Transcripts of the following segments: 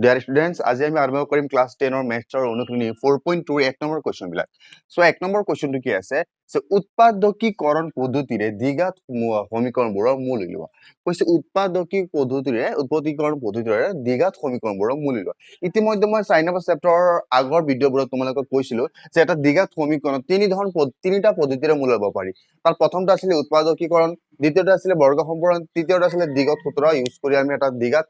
Dear students, আজি আমি আৰম্ভ কৰিম ক্লাছ টেনৰ মেথছৰ অনুশীলনী 4.2ৰ 1 নম্বৰ কুৱেশ্যন বিলাক। চ' 1 নম্বৰ কুৱেশ্যনটো কি আছে যে উৎপাদকীকৰণ পদ্ধতিৰে দ্বিঘাত সমীকৰণবোৰৰ মূল উলিওৱা। কৈছে উৎপাদকী পদ্ধতিৰে, উৎপত্তিকৰণ পদ্ধতিৰে দ্বিঘাত সমীকৰণবোৰৰ মূল উলিওৱা। ইতিমধ্যে মই 4 নম্বৰ চেপ্টাৰৰ আগৰ ভিডিঅ'বোৰত তোমালোকক কৈছিলো যে এটা দ্বিঘাত সমীকৰণ তিনিটা পদ্ধতিৰে মূল উলিয়াব পাৰি। তাৰ প্ৰথমটো আছিলে উৎপাদকীকৰণ, দ্বিতীয়টো আছিলে বৰ্গ সম্পূৰণ, তৃতীয়টো আছিলে দ্বিঘাত সূত্ৰ ইউজ কৰি আমি এটা দ্বিঘাত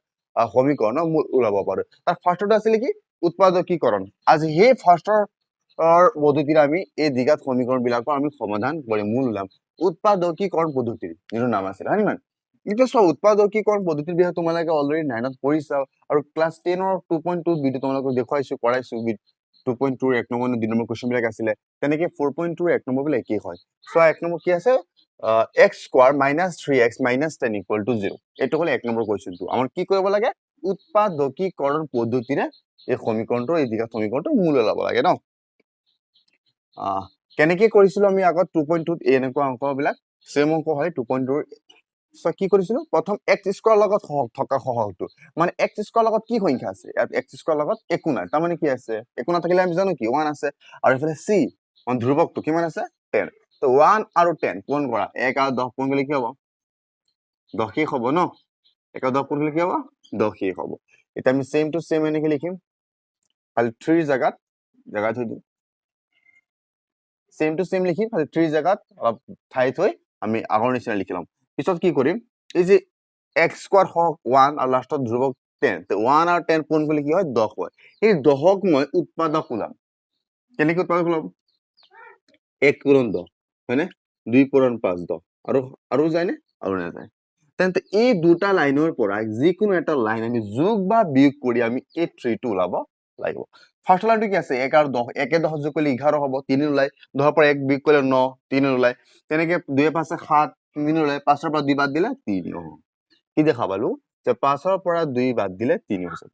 সমীকৰণৰ মূল ওলাব পাৰো। তাৰ ফাৰ্ষ্টটো আছিলে কি উৎপাদকীকৰণ। আজি সেই ফাৰ্ষ্টৰ পদ্ধতিৰে আমি এই দ্বিঘাত সমীকৰণ বিলাকৰ আমি সমাধান কৰিম, মূল ওলাম উৎপাদকীকৰণ পদ্ধতিৰ যিটো নাম আছিলে, হয় নে নহয়? এতিয়া চোৱা, উৎপাদকীকৰণ পদ্ধতিৰ বিষয়ে তোমালোকে অলৰেডি নাইনত পঢ়িছা আৰু ক্লাছ টেনৰ 2.2 ভিডিঅ' তোমালোকক দেখুৱাইছো, কৰাইছো। 2.2ৰ 1 নম্বৰ, 2 নম্বৰ কুৱেশ্যন বিলাক আছিলে, তেনেকে 4.2ৰ 1 নম্বৰ বিলাক একেই হয়। চোৱা, 1 নম্বৰ কি আছে, X square minus three X minus ten equal to zero. এইটো হ'ল 1 নম্বৰ কুৱেশ্যনটো। আমাৰ কি কৰিব লাগে, উৎপাদকীকৰণ পদ্ধতিৰে এই সমীকৰণটো, এই দ্বিঘাত সমীকৰণটো মূল ওলাব লাগে ন। কেনেকে কৰিছিলো আমি আগত 2.2ত এনেকুৱা অংকবিলাক, ছেম অংক হয় 2.2ৰ। চোৱা কি কৰিছিলো, প্ৰথম এক্স স্কোৱাৰ লগত থকা সহগটো, মানে এক্স স্কোৱাৰ লগত কি সংখ্যা আছে, ইয়াত এক্স স্কোৱাৰ লগত একো নাই, তাৰমানে কি আছে, একো নাথাকিলে আমি জানো কি 1 আছে, আৰু এইফালে চি মানে ধ্ৰুৱকটো কিমান আছে 10। তো 1 আৰু 10 পূৰণ কৰা, 1 আৰু 10 পূৰণ কৰিলে কি হ'ব, দহেই হ'ব ন। 1 আৰু 10 পূৰণ কৰিলে কি হ'ব, দহেই হ'ব। এতিয়া আমি ছেম টু ছেম এনেকে লিখিম, খালি থ্ৰীৰ জেগাত থৈ দিম, ছেম টু ছেম লিখিম, খালি থ্ৰীৰ জেগাত অলপ ঠাই থৈ আমি আগৰ নিচিনা লিখি ল'ম। পিছত কি কৰিম, এই যে এক্স স্কোৱাৰ হওক 1 আৰু লাষ্টত ধ্ৰুৱক 10, তো 1 আৰু 10 পূৰণ কৰিলে কি হয়, 10 হয়। এই দহক মই উৎপাদক ওলাম। কেনেকে উৎপাদক ওলাম, 1 পূৰণ 10 হয়নে, 2 পূৰণ 5 10, আৰু যায়নে, আৰু নাযায়। তেন্তে এই দুটা লাইনৰ পৰা যিকোনো এটা লাইন আমি যোগ বা বিয়োগ কৰি আমি এই থ্ৰীটো ওলাব লাগিব। ফাৰ্ষ্ট লাইনটো কি আছে, 1 আৰু 10, একে 10 যোগ কৰিলে 11 হ'ব, 3 ওলায়, দহৰ পৰা 1 বিয়োগ কৰিলে 9, 3 ওলায়, তেনেকে দুয়ে পাঁচে 7, 3 ওলায়, পাঁচৰ পৰা 2 বাদ দিলে 3 হ'ব। কি দেখা পালো যে পাঁচৰ পৰা 2 বাদ দিলে 3 হৈছে,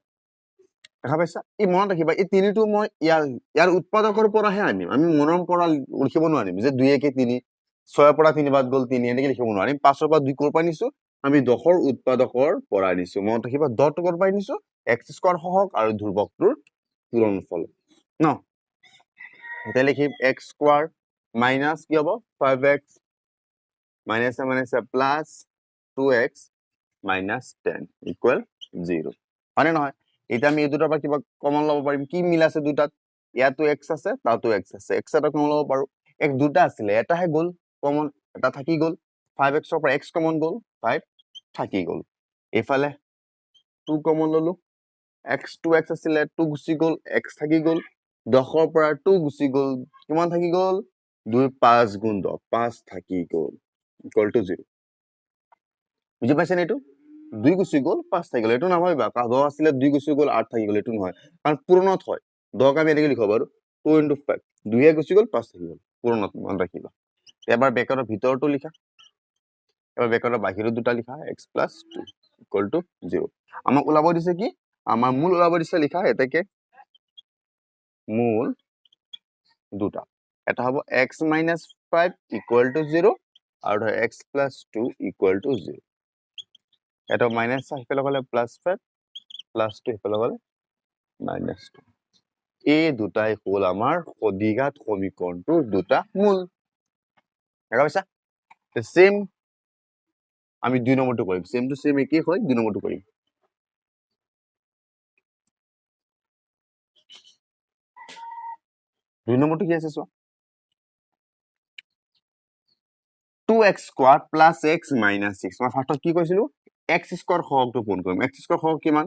দেখা পাইছা? এই মনত ৰাখিবা, এই তিনিটো মই ইয়াৰ উৎপাদকৰ পৰাহে আনিম, আমি মনৰ পৰা লিখিব নোৱাৰিম যে দুই একে তিনি, ছয়ৰ পৰা 3 বাদ গ'ল 3, এনেকে লিখিব নোৱাৰিম। পাঁচৰ পৰা 2 ক'ৰ পৰা আনিছো, আমি দহৰ উৎপাদকৰ পৰা আনিছো। মনত ৰাখিবা, দহটো ক'ৰ পৰা আনিছো, এক্স স্কোৱাৰ সহগ আৰু ধ্ৰুৱকটোৰ পূৰণফল ন। এতিয়া লিখিম এক্স স্কোৱাৰ মাইনাছ কি হ'ব, ফাইভ এক্স মাইনাছে মাইনাছে plus two X minus ten equal zero, হয়নে নহয়? এতিয়া আমি এই দুটাৰ পৰা কিবা কমন ল'ব পাৰিম, কি মিল আছে দুটাত, ইয়াতো এক্স আছে তাতো এক্স আছে, এক্স এটা কমন ল'ব পাৰো, এক দুটা আছিলে এটাহে গ'ল কমন, এটা থাকি গ'ল, ফাইভ এক্সৰ পৰা এক্স কমন গ'ল, ফাইভ থাকি গ'ল, এইফালে টু কমন ল'লো, এক্স টু এক্স আছিলে টু গুচি গ'ল, এক্স থাকি গ'ল, দহৰ পৰা টু গুচি গ'ল, কিমান থাকি গ'ল, দুই পাঁচ গুণ দহ, পাঁচ থাকি গ'ল ইকুৱেল টু জিৰ'। বুজি পাইছেনে? এইটো 2 গুচি গ'ল, 5 থাকি গ'ল, এইটো নাভাবিবা দহ আছিলে 2 গুচি গ'ল 8 থাকি গ'ল, এইটো নহয়, কাৰণ পূৰণত হয়। দহক আমি এনেকে লিখিব পাৰো টু ইণ্টু ফাইভ, দুয়ে গুচি গ'ল 5 থাকি গ'ল, পূৰণত মনত ৰাখিবা। এবাৰ বেকাৰৰ ভিতৰতো লিখা, এবাৰ বেকাৰৰ বাহিৰত দুটা লিখা, X plus two equal to zero. আমাক ওলাব দিছে কি, আমাৰ মূল ওলাব দিছে, লিখা এতেকে মূল দুটা, এটা হ'ব X minus five equal to zero আৰু ধৰ X plus two equal to zero. এটা মাইনাছ সিফালে গ'লে প্লাছ ফাইভ, প্লাছ টু সিফালে গ'লে মাইনাছ টু। এই দুটাই হ'ল আমাৰ দ্বিঘাত সমীকৰণটোৰ দুটা মূল। দেখা পাইছা? ছেম আমি 2 নম্বৰটো কৰিম, ছেম টু ছেম একেই হয়, 2 নম্বৰটো কৰিম। 2 নম্বৰটো কি আছে চোৱা, two X square plus X minus six. মই ফাৰ্ষ্টত কি কৈছিলো, এক্স স্কোৱাৰ সহগটো পূৰণ কৰিম। এক্স স্কোৱাৰ সহগ কিমান,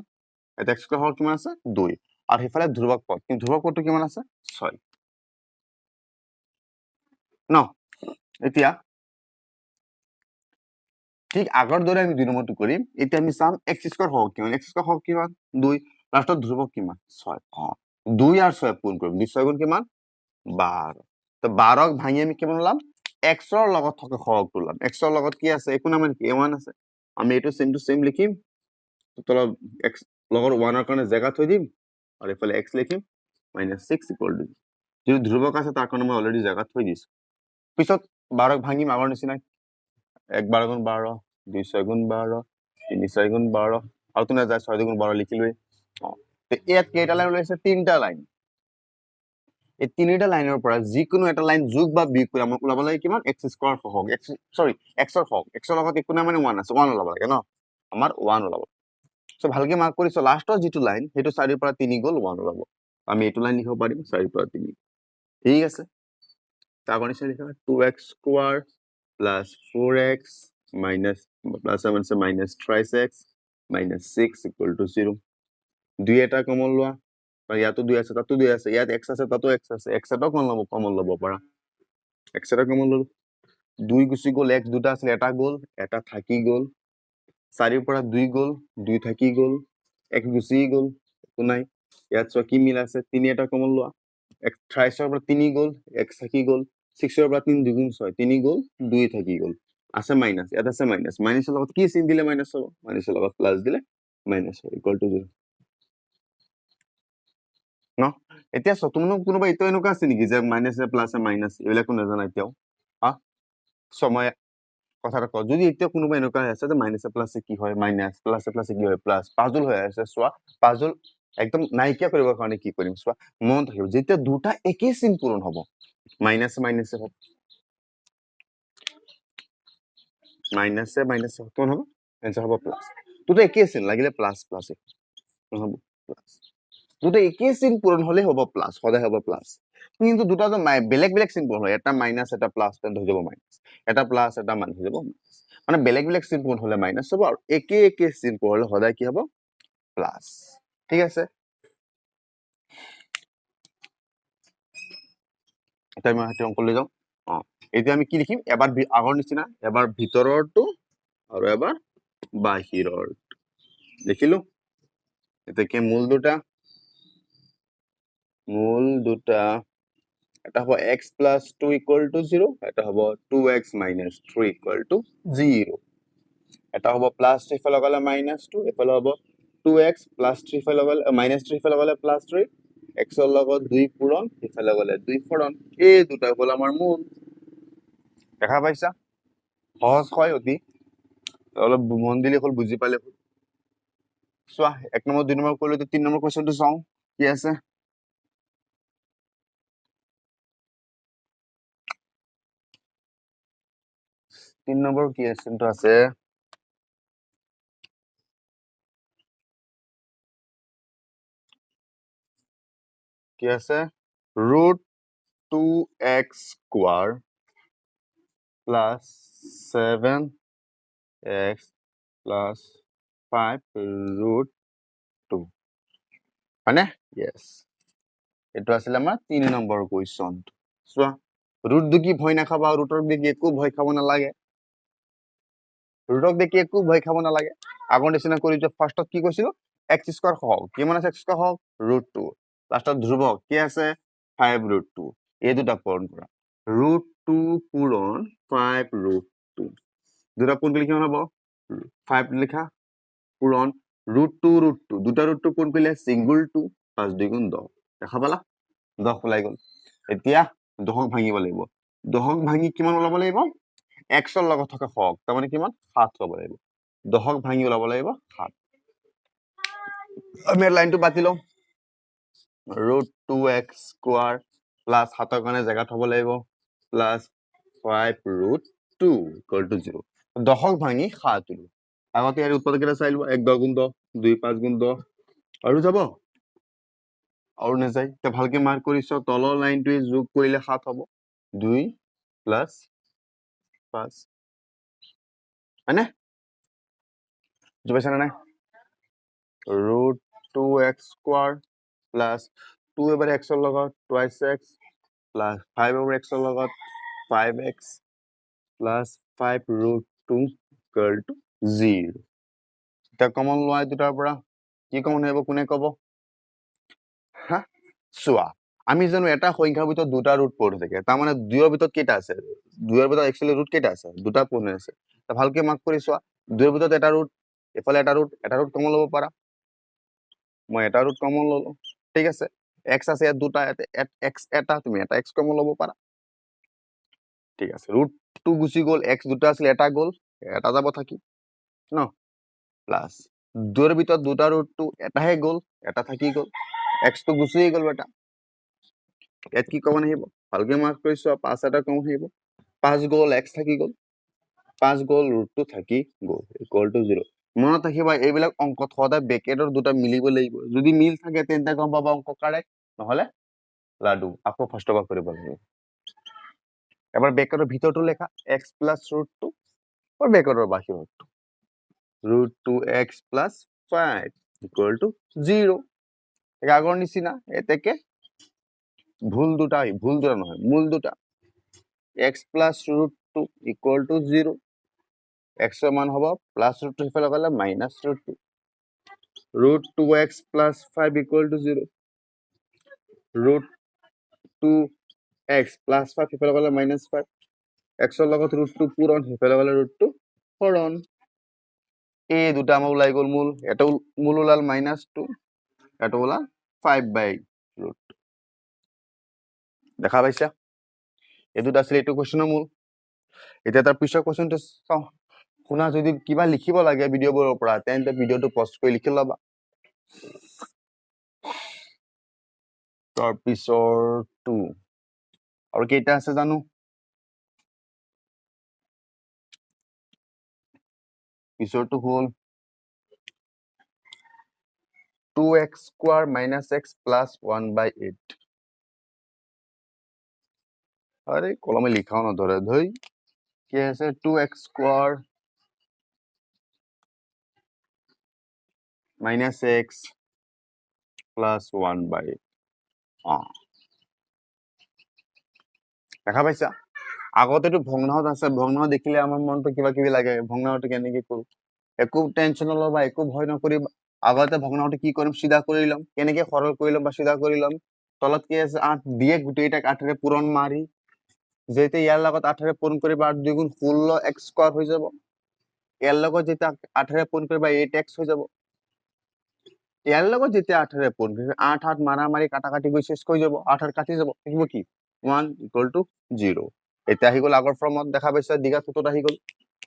এতিয়া এক্স স্কোৱাৰ সহগ কিমান আছে 2, আৰু সেইফালে ধ্ৰুৱক পদ, কিন্তু ধ্ৰুৱক পদটো কিমান আছে 6 ন। এতিয়া ঠিক আগৰ দৰে আমি 2 নম্বৰটো কৰিম। এতিয়া আমি চাম এক্স স্কোৱাৰ সহগ কিমান, এক্স স্কোৱাৰ সহগ কিমান 2, লাষ্টত ধ্ৰুৱক কিমান 6। 2 আৰু 6 পূৰণ কৰিম, 2 6 গুণ কিমান 12। তো বাৰক ভাঙি আমি কিমান ওলাম, এক্সৰ লগত থকা সহগটো ওলাম। এক্সৰ লগত কি আছে, একো নাই, মানে কি ওৱান আছে, আমি এইটো ছেম টু ছেম লিখিম, তলত এক্স লগত ওৱানৰ কাৰণে জেগা থৈ দিম, আৰু এইফালে এক্স লিখিম মাইনাছ ছিক্স ইকুৱেল টু যিটো ধ্ৰুৱক আছে তাৰ কাৰণে মই অলৰেডি জেগা থৈ দিছো। পিছত বাৰক ভাঙিম আগৰ নিচিনা, এক বাৰ গুণ বাৰ, দুই ছয় গুণ বাৰ, তিনি ছয় গুণ বাৰ, আৰুতো নাযায়, ছয় দুগুণ বাৰ লিখিলোৱেই। ইয়াত কেইটা লাইন ওলাইছে? তিনিটা লাইন। এই তিনিটা লাইনৰ পৰা যিকোনো এটা লাইন যোগ বা বিয়োগ কৰি আমাক ওলাব লাগে কিমান? এক্স স্কোৱাৰ সহগ, এক্স চৰি এক্সৰ সহগ, এক্সৰ লগত একো নাই মানে ওৱান আছে, ওৱান ওলাব লাগে ন, আমাৰ ওৱান ওলাব। চ' ভালকে মাৰ্ক কৰিছো, লাষ্টৰ যিটো লাইন সেইটো চাৰিৰ পৰা তিনি গ'ল ওৱান ওলাব, আমি এইটো লাইন লিখিব পাৰিম চাৰিৰ পৰা তিনি। ঠিক আছে, তাৰ নিচিনা লিখা two x square plus four x minus plus minus thrice x minus six equal to zero'. দুই এটা কমন লোৱা, ইয়াতো দুই আছে তাতো দুই আছে, ইয়াত এক্স আছে তাতো এক্স আছে, এক্স এটাও কমন ল'ব পাৰা, এক্স এটা কমন ল'লো, দুই গুচি গ'ল, এক্স দুটা আছিলে এটা গ'ল, এটা থাকি গ'ল, চাৰিৰ পৰা দুই গ'ল, দুই থাকি গ'ল, এক গুচি গ'ল, একো নাই। ইয়াত চোৱা কি মিল আছে, তিনি এটা কমন লোৱা, এক থ্ৰাইছৰ পৰা তিনি গ'ল, এক থাকি গ'ল, ছিক্সৰ পৰা তিনি দুগুণ ছয়, তিনি গ'ল, দুই থাকি গ'ল, আছে মাইনাছ, ইয়াত আছে মাইনাছ, মাইনাছৰ লগত কি চিন দিলে মাইনাছ হ'ব, মাইনাছৰ লগত প্লাছ দিলে মাইনাছ হ'ব, ইকুৱেল টু জিৰ' ন। এতিয়া চোৱা তোমালোক কোনোবা এতিয়াও এনেকুৱা আছে নেকি যে মাইনাছে প্লাছে মাইনাছ এইবিলাকো নাজানা এতিয়াও? হা, চ' মই কথা এটা কওঁ, যদি এতিয়া কোনোবা এনেকুৱা হৈ আছে যে মাইনাছে প্লাছে কি হয় মাইনাছ, প্লাছে প্লাছে কি হয় প্লাছ, পাজল হৈ আছে, চোৱা পাজল একদম নাইকিয়া কৰিবৰ কাৰণে কি কৰিম চোৱা, মনত থাকিব যেতিয়া দুটা একেই চিন পূৰণ হ'ব, মাইনাছে মাইনাছে হ'ব, মাইনাছে মাইনাছে হ'ব, কিমান হ'ব এনচাৰ হ'ব প্লাছ, দুটা একেই চিন লাগিলে প্লাছ প্লাছে হ'ব প্লাছ, দুটা একেই চিন পূৰণ হ'লে হ'ব প্লাছ, সদায় হ'ব প্লাছ। কিন্তু দুটা বেলেগ বেলেগ চিন পূৰণ হয়, এটা মাইনাছ এটা প্লাছ তেন্তে হৈ যাব মাইনাছ, এটা প্লাছ এটা মাইনাছ হৈ যাব মাইনাছ, মানে বেলেগ বেলেগ চিন পূৰণ হ'লে মাইনাছ হ'ব আৰু একে একে চিন পূৰণ হ'লে সদায় কি হ'ব প্লাছ। ঠিক আছে, এতিয়া আমি সেইটো অংক লৈ যাওঁ। এতিয়া আমি কি লিখিম, এবাৰ আগৰ নিচিনা এবাৰ ভিতৰৰটো আৰু এবাৰ বাহিৰৰটো লিখিলো। এতিয়া কি মূল দুটা, মূল দুটা এটা হ'ব x plus two equal to zero', এটা হ'ব two x minus three equal to zero'. এটা হ'ব প্লাছ থ্ৰী ফালে গ'লে মাইনাছ টু, এইফালে হ'ব টু এক্স প্লাছ থ্ৰী ফালে গ'লে মাইনাছ থ্ৰী ফালে গ'লে প্লাছ থ্ৰী, এক্সৰ লগত দুই পূৰণ সিফালে গ'লে দুই হৰণ, এই দুটা হ'ল আমাৰ মূল। দেখা পাইছা, সহজ হয় অতি, অলপ মন দিলে হ'ল, বুজি পালে হ'ল। চোৱা এক নম্বৰ দুই নম্বৰ কৰিলো, তিনি নম্বৰ কুৱেশ্যনটো চাওঁ কি আছে। তিনি নম্বৰ কি কুৱেশ্যনটো আছে, কি আছে root two x square plus seven x plus five root two, হয়নে? য়েছ, এইটো আছিলে আমাৰ তিনি নম্বৰ কুৱেশ্যনটো। চোৱা ৰুট দেখি ভয় নাখাবা, ৰুটক দেখি একো ভয় খাব নালাগে, ৰুটক দেখি একো ভয় খাব নালাগে। আগৰ নিচিনা কৰি যোৱা, ফাৰ্ষ্টত কি কৈছিলো, এক্স স্কোৱাৰ সহগ কিমান আছে, এক্স স্কোৱাৰ সহগ ৰুট টু, লাষ্টত ধ্ৰুৱক কি আছে ফাইভ ৰুট টু, এই দুটা পূৰণ কৰা, ৰুট টু পূৰণ ফাইভ ৰুট টু, দুটা পূৰণ কৰিলে কিমান হ'ব, ফাইভ লিখা পূৰণ ৰুট টু ৰুট টু, দুটা ৰুট টু পূৰণ কৰিলে ছিংগুল টু, পাঁচ দুই গুণ দহ, দেখা পালা দহ ওলাই গ'ল। এতিয়া দহক ভাঙিব লাগিব, দহক ভাঙি কিমান ওলাব লাগিব, এক্সৰ লগত থকা সহগ, তাৰমানে কিমান সাত ল'ব লাগিব, দহক ভাঙি ওলাব লাগিব সাত। আমি লাইনটো পাতি লওঁ, root two x square plus সাতৰ কাৰণে জেগা থ'ব লাগিব, plus five root two equal to zero'. দহক ভাঙি সাত ওলো, আগতে ইয়াৰ উৎপাদক কেইটা চাই লোৱা, এক দহ গুণ দহ, দুই পাঁচ গুণ দহ, আৰু যাব আৰু নাযায়। এতিয়া ভালকে মাৰ্ক কৰিছ, তলৰ লাইনটোৱে যোগ কৰিলে সাত হ'ব, দুই প্লাছ পাঁচ, হয়নে? বুজি পাইছা নে নাই? Root two x square plus two এবাৰ এক্সৰ লগত টুৱাইছ এক্স প্লাছ ফাইভ এবাৰ এক্সৰ লগত five x plus five root two equal to zero'. এতিয়া কমন লোৱা এই দুটাৰ পৰা, কি কমন আহিব কোনে ক'ব? হা, চোৱা আমি জানো এটা সংখ্যাৰ ভিতৰত দুটা ৰুট পূৰণ হৈ থাকে, তাৰমানে দুইৰ ভিতৰত কেইটা আছে, দুইৰ ভিতৰত একচুৱেলি ৰুট কেইটা আছে, দুটা পূৰণ হৈ আছে। ভালকে মাৰ্ক কৰি চোৱা, দুইৰ ভিতৰত এটা ৰুট, এইফালে এটা ৰুট, এটা ৰুট কমন ল'ব পাৰা, মই এটা ৰুট কমন ল'লো, ঠিক আছে। এক্স আছে ইয়াত দুটা, এক্স এটা, তুমি এটা এক্স কমন ল'ব পাৰা, ঠিক আছে। ৰুট টু গুচি গ'ল, এক্স দুটা আছিলে এটা গ'ল, এটা যাব থাকি ন, প্লাছ দুইৰ ভিতৰত দুটা ৰুট টু, এটাহে গ'ল, এটা থাকি গ'ল, এক্সটো গুচিয়ে গ'ল বেটা। ইয়াত কি কমন আহিব? ভালকে মাৰ্ক কৰি চোৱা, পাঁচ এটা কমন আহিব, পাঁচ গ'ল, এক্স থাকি গ'ল, পাঁচ গ'ল, ৰুট টু থাকি গ'ল, ইকুৱেল টু জিৰ'। মনত ৰাখিবা এইবিলাক অংকত সদায় বেকেটৰ দুটা মিলিব লাগিব, যদি মিল থাকে তেন্তে গম পাবা অংক কাৰেক্ট, নহ'লে লাডু আকৌ ফাৰ্ষ্টৰ পৰা কৰিব লাগিব। এবাৰ বেকেটৰ ভিতৰটো লেখা এক্স প্লাছ ৰুট টু আৰু বেকেটৰ বাহিৰটো root two x plus five equal to zero'. আগৰ নিচিনা এতেকে ভুল দুটা, ভুল দুটা নহয় মূল দুটা, x plus root two equal to zero', এক্সৰ মান হ'ব প্লাছ ৰুট টু সিফালে গ'লে minus root two, root two x plus five equal to zero', root two x plus five সিফালে গ'লে মাইনাছ ফাইভ, এক্সৰ লগত ৰুট টু পূৰণ সিফালে গ'লে ৰুট টু হৰণ। এই দুটা আমাৰ ওলাই গ'ল মূল, এটা মূল ওলাল মাইনাছ টু, এটা ওলাল ফাইভ বাই ৰুট টু। দেখা পাইছা? এই দুটা আছিলে এইটো কুৱেশ্যনৰ মূল। এতিয়া তাৰ পিছৰ কুৱেশ্যনটো চাওঁ। শুনা, যদি কিবা লিখিব লাগে ভিডিঅ'বোৰৰ পৰা তেন্তে ভিডিঅ'টো পষ্ট কৰি লিখি ল'বা। তাৰপিছৰটো আৰু কেইটা আছে জানো? পিছৰটো হ'ল two x square minus x plus one by eight. আৰে কলমে লিখাও নধৰে ধৈ। কি আছে? Two x square minus x plus one by eight. অ দেখা পাইছা? আগতেতো ভগ্নাংশত আছে, ভগ্নাংশ দেখিলে আমাৰ মনটো কিবা কিবি লাগে, ভগ্নাংশটো কেনেকে কৰো। একো টেনচন নল'বা, একো ভয় নকৰিবা। আগতে ভগ্নাংশটো কি কৰিম, চিধা কৰি ল'ম, কেনেকে সৰল কৰি ল'ম বা চিধা কৰি ল'ম। তলত কি আছে? আঠ দিয়ে গোটেইকেইটাক আঠেৰে পূৰণ মাৰি, যেতিয়া ইয়াৰ লগত আঠেৰে পূৰণ কৰিবা আঠ দুগুণ ষোল্ল এক্স স্কোৱাৰ হৈ যাব। ইয়াৰ লগত যেতিয়া আঠেৰে পূৰণ কৰিবা এইট এক্স হৈ যাব। ইয়াৰ লগত যেতিয়া আঠেৰে পূৰণ কৰিবা আঠ আঠ মাৰা মাৰি কাটা কাটি গৈ শেষ হৈ যাব, আঠ আঠ কাটি যাব, থাকিব কি ওৱান ইকুৱেল টু জিৰ'। এতিয়া আহি গ'ল আগৰ ফৰ্মত, দেখা পাইছা দ্বিঘাত সূত্ৰত আহি গ'ল।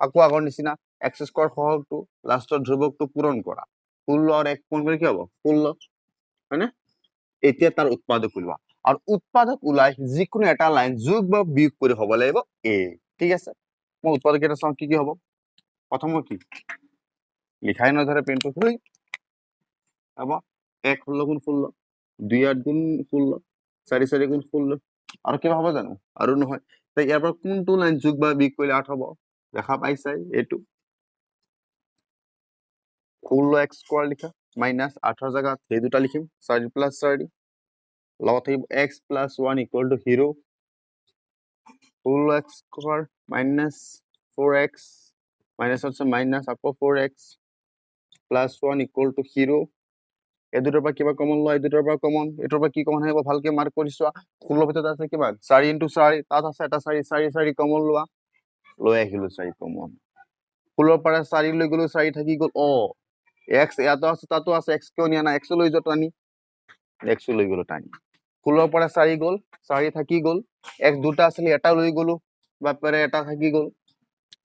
আকৌ আগৰ নিচিনা এক্স স্কোৱাৰ সহগটো লাষ্টৰ ধ্ৰুৱকটো পূৰণ কৰা, ষোল্ল আৰু এক পূৰণ কৰি কি হ'ব? ষোল্ল, হয়নে? এতিয়া তাৰ উৎপাদক ওলোৱা, আৰু উৎপাদক ওলাই যিকোনো এটা লাইন যোগ বা বিয়োগ কৰি হ'ব লাগিব এ। ঠিক আছে, মই উৎপাদক কেইটা চাওঁ কি কি হ'ব। প্ৰথম কি লিখাই নধৰে পেনটো, হ'ব এক ষোল্ল গুণ ষোল্ল, দুই আঠ গুণ ষোল্ল, চাৰি চাৰি গুণ ষোল্ল, আৰু কিবা হ'ব জানো? আৰু নহয়। ইয়াৰ পৰা কোনটো লাইন যোগ বা বিয়োগ কৰিলে আঠ হ'ব? দেখা পাইছাই, এইটো ষোল্ল এক্স স্কোৱাৰ লিখা, মাইনাছ আঠৰ জেগাত সেই দুটা লিখিম, চাৰি প্লাছ চাৰি, লগত থাকিব x plus one equal to zero', ষোল্ল x square minus four x, minus আছে মাইনাছ আকৌ four x plus one equal to zero'. এই দুটাৰ পৰা কিবা কমন লোৱা, এই দুটাৰ পৰা কমন, এইটোৰ পৰা কি কমন আহিব ভালকে মাৰ্ক কৰি চোৱা। ষোল্লৰ ভিতৰত আছে কিমান? চাৰি ইণ্টু চাৰি, তাত আছে এটা চাৰি, চাৰি চাৰি কমন লোৱা, লৈ আহিলো চাৰি কমন। ষোল্লৰ পৰা চাৰি লৈ গ'লো, চাৰি থাকি গ'ল। অ এক্স ইয়াতো আছে তাতো আছে, এক্স কিয় নিয়া নাই? এক্সো লৈ যোৱা টানি, এক্সো লৈ গ'লো টানি। ষোল্লৰ পৰা চাৰি গ'ল, চাৰি থাকি গ'ল, এক্স দুটা আছিলে এটা লৈ গ'লো, বাপেৰে এটা থাকি গ'ল,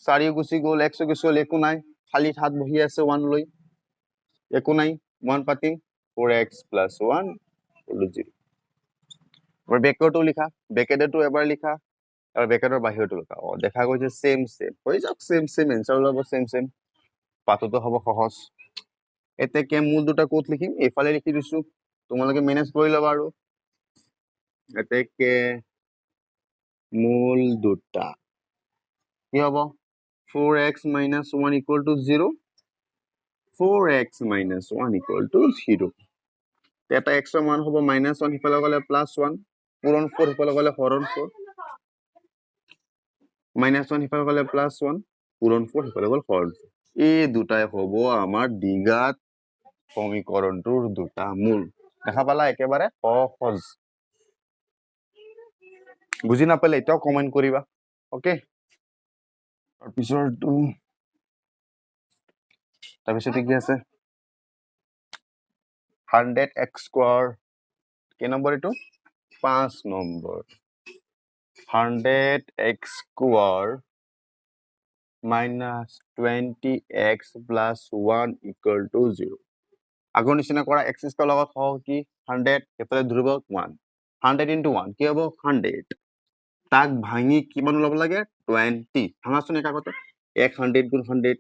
চাৰিও গুচি গ'ল, এক্সো গুচি গ'ল, একো নাই, খালী হাত বহি আছে ওৱান লৈ, একো নাই, ওৱান পাতিম, four x plus one zero'. এবাৰ বেকেটটো লিখা, বেকেটটো এবাৰ লিখা, আৰু বেকেটৰ বাহিৰতো লিখা। অ দেখা গৈছে ছেম ছেম হৈ যাওক, ছেম ছেম এনচাৰ ওলাব, ছেম ছেম পাতোতো হ'ব সহজ। এতেকে মূল দুটা ক'ত লিখিম? এইফালে লিখি দিছো, তোমালোকে মেনেজ কৰি ল'বা আৰু। এতেকে মূল দুটা কি হ'ব? Four x minus one equal to zero', four x minus one equal to zero'. এটা এক্সৰ মান হ'ব মাইনাছ ওৱান, সিফালে গ'লে প্লাছ ওৱান, পূৰণ ফ'ৰ সিফালে গ'লে হৰণ ফ'ৰ, মাইনাছ ওৱান সিফালে গ'লে প্লাছ ওৱান, পূৰণ ফ'ৰ সিফালে গ'ল হৰণ ফ'ৰ। এই দুটাই হ'ব আমাৰ দ্বিঘাত সমীকৰণটোৰ দুটা মূল। দেখা পালা? একেবাৰে সহজ। বুজি নাপালে এতিয়াও কমেণ্ট কৰিবা, অ'কে? তাৰপিছৰটো, তাৰপিছতে কি আছে? হাণ্ড্ৰেড এক্স স্কোৱাৰ, কেই নম্বৰ এইটো? পাঁচ number. Hundred x square Minus 20 x plus 1 equal to 0। আগৰ নিচিনা কৰা। এক্স স্কোৱাৰ লগত সহগ কি? 100। এইফালে ধৰিব ওৱান। 100 ইণ্টু ওৱান কি হ'ব? 100। তাক ভাঙি কিমান ওলাব লাগে? 20। ভাঙাচোন এক আগতে। এক 100 গুণ 100,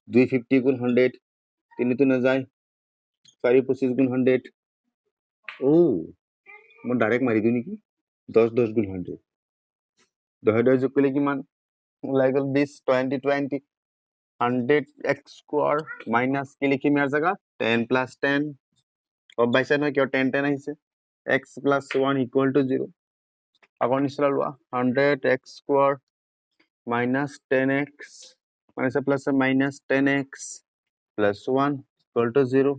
দুই 50 গুণ 100, তিনিটো নাযায়, চাৰি 25 গুণ 100। অ' মই ডাইৰেক্ট মাৰি দিওঁ নেকি? দহ দহ গুণ 100। দহে দহে যোগ কৰিলে কিমান ওলাই গ'ল? 20। 20 20। 100 x square minus কি লিখিম ইয়াৰ জেগাত? 10 প্লাছ 10। গম পাইছে নহয় কিয় 10 10 আহিছে? X plus 1 equal to 0। আগৰ নিচিনা লোৱা। 100 x square minus 10 x, minus plus minus 10 x plus 1 equal to 0।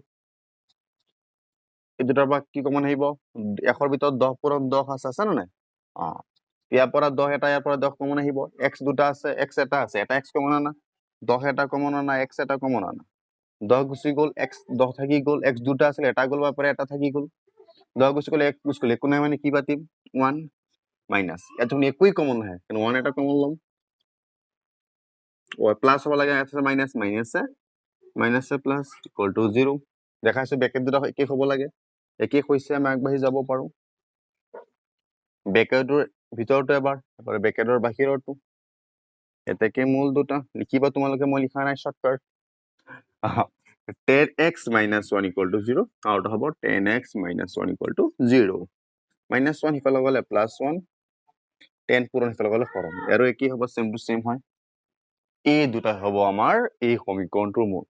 এই দুটাৰ পৰা কি কমন আহিব? 100ৰ ভিতৰত 10 পূৰণ 10 আছে, আছে নে নাই? অ, ইয়াৰ পৰা 10 এটা, ইয়াৰ পৰা 10 কমন আহিব। এক্স দুটা আছে, এক্স এটা আছে। এটা এক্স কমন আনা, 10 এটা কমন আনা, এক্স এটা কমন আনা। 10 গুচি গ'ল, এক্স 10 থাকি গ'ল। এক্স দুটা আছিলে, এটা গ'ল বা পাৰে এটা থাকি গ'ল। 10 গুচি গ'লে, এক গুচি গ'ল, একো নাই। মানে কি পাতিম? ওৱান মাইনাছ, ইয়াত দেখোন একোৱেই কমন নাহে, কিন্তু ওৱান এটা কমন ল'ম। প্লাছ হ'ব লাগে, ইয়াত আছে মাইনাছ। মাইনাছে মাইনাছে প্লাছ, ইকুৱেল টু 0। দেখাইছো ব্ৰেকেট দুটা একে হ'ব লাগে। একে হৈছে, আমি আগবাঢ়ি যাব পাৰোঁ। ব্ৰেকেটৰ ভিতৰতো এবাৰ, এবাৰ ব্ৰেকেটৰ বাহিৰতো। এতেকে মূল দুটা লিখিবা তোমালোকে, মই লিখা নাই। Shortcut 10 x minus 1 equal to 0 আৰু এটা হ'ব 10 x minus 1 equal to 0। Minus 1 সিফালে গ'লে প্লাছ ওৱান, 10 পূৰণ সিফালে গ'লে হৰণ আৰু একেই হ'ব, ছেম টু ছেম হয়। এই দুটা হ'ব আমাৰ এই সমীকৰণটোৰ মূল।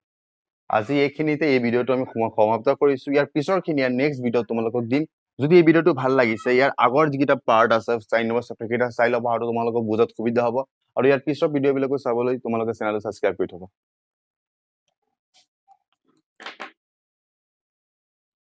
আজি এইখিনিতে এই ভিডিঅ'টো আমি সমাপ্ত কৰিছো। ইয়াৰ পিছৰখিনি ইয়াৰ নেক্সট ভিডিঅ'ত তোমালোকক দিম। যদি এই ভিডিঅ'টো ভাল লাগিছে, ইয়াৰ আগৰ যিকেইটা পাৰ্ট আছে, 4 নম্বৰ চেপ্টাৰ কেইটা চাই ল'বা আৰু তোমালোকক বুজাত সুবিধা হ'ব। আৰু ইয়াৰ পিছৰ ভিডিঅ'বিলাকো চাবলৈ তোমালোকে চেনেলটো ছাবস্ক্ৰাইব কৰি থ'বা।